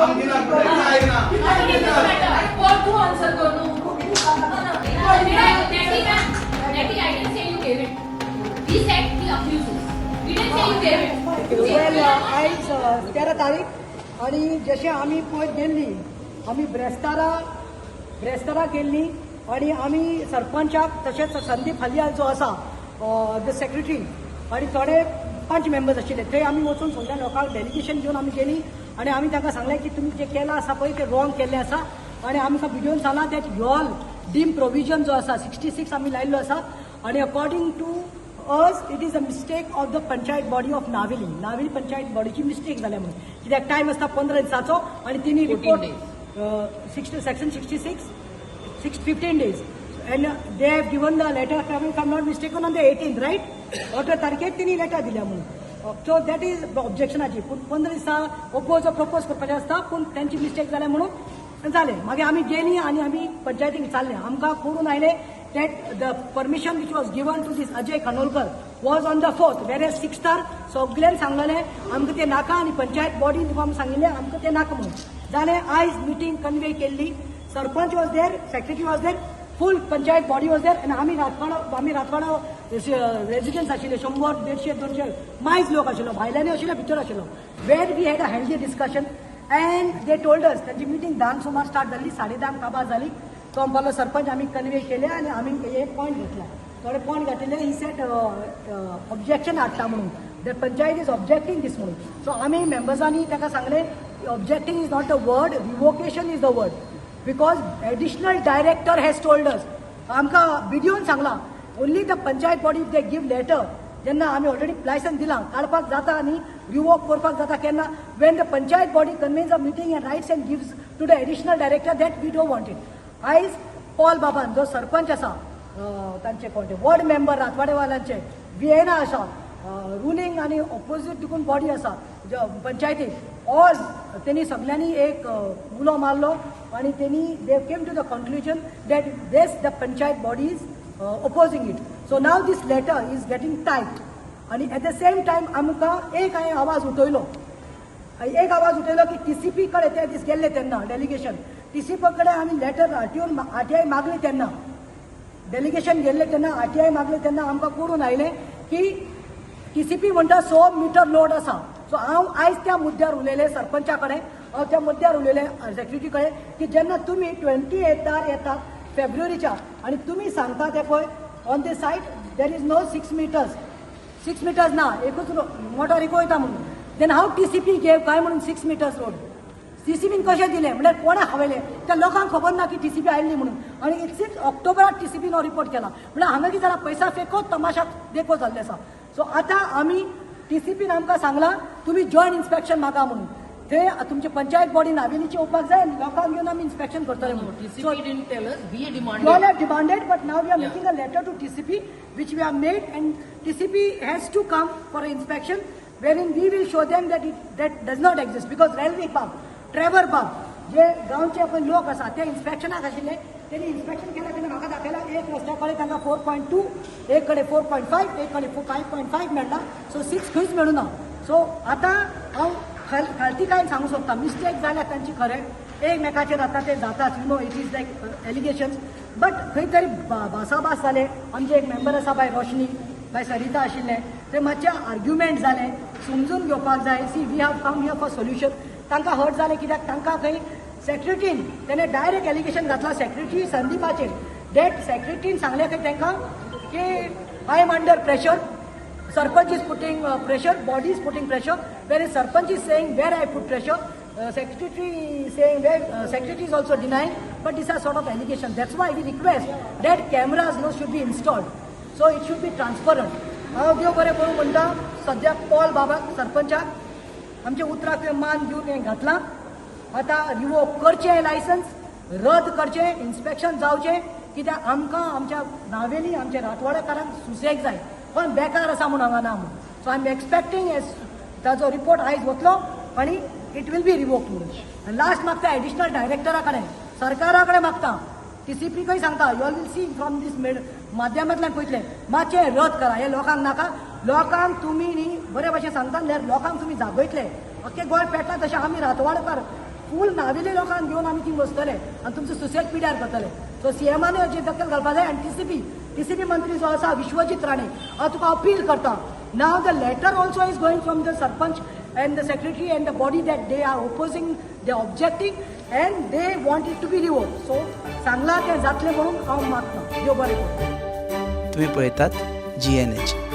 आमगे ना काय ना. अरे तू आन्सर कर न्हू. Daddy, I didn't say you gave it. We said he abuses. We didn't say you gave it. Well, आयज 13 तारीख आणि जशें आमी पळयत गेल्ली, आमी ब्रेस्तारा गेल्ली आणि आमी सरपंचाक तशेंच संदीप हलियाल जो आसा, the secretary, आणि थोडे पंच मेंबर्स आशिल्ले, थंय आमी वचून सगळ्या लोकांक डेलिगेशन घेवन आमी गेली आणि आमी तांकां सांगलें की तुमी जें केलां आसा पळय तें रॉंग केल्लें आसा. आणि आमकां बिडिओन सांगलां that your dim provision जो आसा 66 आमी लायिल्लो आसा आणि according to us it is a mistake of the panchayat body of Navelim. Navelim panchayat बॉडीची mistake जाल्या म्हणून, कित्याक टायम आसता 15 दिसाचो आणि तिनी report section 66 6 15 days and they have given the letter, if I'm not mistaken, on the 18th, right? 18 तारखेक तेणी लेटर दिल्या म्हणून. So that is ऑब्जेक्शनाची. पूण 15 दिसा ओपोज प्रपोज करपाचें आसता, पूण तेंची मिस्टेक जाल्या म्हणून जालें. मागीर आमी गेली आनी आमी पंचायतीक विचारलें. आमकां कळून आयलें that the permission which was given to this Ajay Khanolkar was on the 4th, whereas सिक्स्थार सगल्यांनी सांगलेलें आमकां तें नाका आनी पंचायत बॉडीन तुका आमी सांगिल्लें आमकां तें नाका म्हणून. जालें, आयज मिटींग कन्वे केल्ली. Sarpanch was there, secretary was there, full panchayat body was there. आनी आमी रातवाडो रेजिडंट्स आशिल्ले, 100, 150, 200 मायज लोक आशिल्लो, भायल्यांनी आशिल्ले, भितर आशिल्लो, where we had a healthy discussion and they told us. तांची मिटींग 10क सुमार स्टार्ट जाली, 10:30क काबार जाली. तो म्हणपालो सरपंच, आमी कन्वे केले आनी आमी हे पॉयंट घेतला, थोडे पॉयंट घातिल्ले. ही सेट ऑब्जेक्शन हाडटा म्हणून, the panchayat is objecting this म्हणून. सो आमी मेंबर्सांनी ताका सांगलें, objecting is not a word, revocation is the word, because additional director has told us, आमकां बिडिओन सांगलां, only the panchayat body, if they give letter, जेन्ना आमी ऑलरेडी लायसन्स दिलां, काडपाक जाता आनी रिवोक करपाक जाता केन्ना? When the panchayat body convenes a meeting and writes and gives to the additional director that we don't want it. आयज पॉल बाबान जो सरपंच आसा, तांचे कोण ते वॉर्ड मेंबर रातवाडेवाल्यांचे, विएना आसा, रुलिंग आनी ऑपोजीट देखून बॉडी आसा पंचायतीक, ऑल तेणी सगळ्यांनी एक उलो मारलो आनी तेणी they came to the conclusion that this the panchayat body is opposing it. So now this letter is getting tight. आनी एट the same time आमकां एक हांवें आवाज उठयलो, एक आवाज उठयलो की टीसीपी कडेन ते दीस गेल्ले तेन्ना डेलिगेशन टीसीपी कडेन आमी लेटर आरटीओन आरटीआय मागली. तेन्ना डेलिगेशन गेल्ले तेन्ना आरटीआय मागले तेन्ना आमकां कळून आयलें की टीसीपी म्हणटा 6 मिटर लोड आसा. सो हांव आयज त्या मुद्द्यार उलयलें सरपंचा कडेन, हांव त्या मुद्द्यार उलयलें सेक्रेटरी कडेन की जेन्ना तुमी 28तार येतात फेब्रुवारीच्या आनी तुमी सांगता ते पळय, on the site there is no 6 meters, 6 meters ना, एकूच मोटर एक वयता म्हणून, then how TCP gave काय म्हणून 6 मिटर्स रोड? टीसीपीन कशें दिलें? म्हणल्यार कोणें खावयलें? त्या लोकांक खबर ना की टीसीपी आयल्ली म्हणून. आनी it seems ऑक्टोबराक टीसीपीन हो रिपोर्ट केला. म्हणल्यार हांगा कितें जाला, पैसा फेको तमाशा देखो जाल्लें आसा. सो आतां आमी टीसीपीन आमकां सांगलां तुमी जॉयंट इन्स्पेक्शन मागा म्हणून. ते तुमचे पंचायत बॉडी नावेलीची येवपाक जाय आनी लोकांक घेवन आमी इन्स्पेक्शन करतले म्हणून. TCP So, didn't tell us, we demanded. You all have demanded, but now we are making a letter to TCP, which we have made, and TCP has to come for an inspection, wherein we will show them that it that does not exist. Because railway बाब, Trevor बाब, जे गांवचे आपण लोक आसा ते इन्स्पेक्शनाक आशिल्ले, तेणी inspection केलें. तेणी म्हाका दाखयला, एक रस्त्या कडेन तांकां 4.2, एक कडेन 4.5, एक कडेन 5.5 मेळटा. सो 6 खंयच मेळुना. सो आतां हांव खालतीकायेन सांगूंक सोदता, मिस्टेक जाल्या तांची खरें, एकमेकाचेर आतां ते जाताच, it is like allegations, but खंय तरी भासाभास जाले. आमचे एक मेंबर आसा, बाय रोशनी, बाय सरिता आशिल्ले, ते मातशे आर्ग्युमेंट जाले. समजून घेवपाक जाय. See, we have come here for solution. तांकां हर्ट जालें कित्याक तांकां खंय सेक्रेटरीन तेणें डायरेक्ट एलिगेशन घातला सेक्रेटरी संदीपाचेर, that सेक्रेटरीन सांगलें खंय तांकां की I am under pressure, sarpanch is putting pressure, body is putting pressure, whereas sarpanch is saying where I put pressure, secretary is saying where, secretary is also denying, but these are sort of allegations. That's why we request that cameras no should be installed, so it should be transparent. हांव देव बरें करूं म्हणटा सद्याक Paul बाबाक, सरपंचाक. आमच्या उतराक तुवें मान दिवन हें घातलां. आतां रिवोक करचें, लायसन्स रद्द करचें, इन्स्पेक्शन जावचें, कित्याक आमकां आमच्या नावेली, आमच्या रातवाडेकारांक सुसेग जाय. कोण बेकार आसा म्हूण हांगा ना म्हणून. So I am expecting as ताजो रिपोर्ट आयज वतलो आनी it will be रिवोक म्हणून. आनी लास्ट मागता एडिशनल डायरेक्टरा कडेन, सरकारा कडेन मागता, टीसीपीकय सांगता, you all will see from this माध्यमांतल्यान पळयतले, मातशें रद्द करा हे. लोकांक नाका. लोकांक तुमी न्ही बरे भाशेन सांगता जाल्यार लोकांक तुमी जागयतले. अख्खे गोंय पेटला तशें आमी रातवाडकार फूल नावेली लोकांक घेवन आमी थंय बसतले आनी तुमचो सुसेग पिड्यार करतले. सो सीएमानूय हाची दखल घालपा जाय आनी टीसीपी मंत्री जो आसा विश्वजीत राणे, हांव तुका अपील करता. Now the letter also is going from the sarpanch and the secretary and the body that they are opposing, they objecting and they want it to be revoke. So सांगलां तें जातलें म्हणून हांव मागतां. देव बरें करूं. तुम्ही पळयतात जीएनएच.